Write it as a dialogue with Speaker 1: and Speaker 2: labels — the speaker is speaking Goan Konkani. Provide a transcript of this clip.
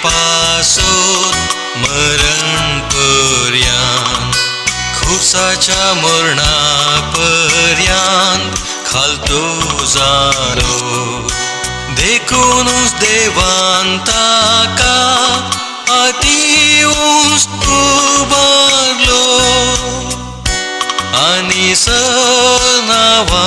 Speaker 1: पासून मरण पर्यांत खुर्साच्या मरणा पर्यांत खालतो जालो. देखूनच देवान ताका अति उंच उबारलो आनी नांवा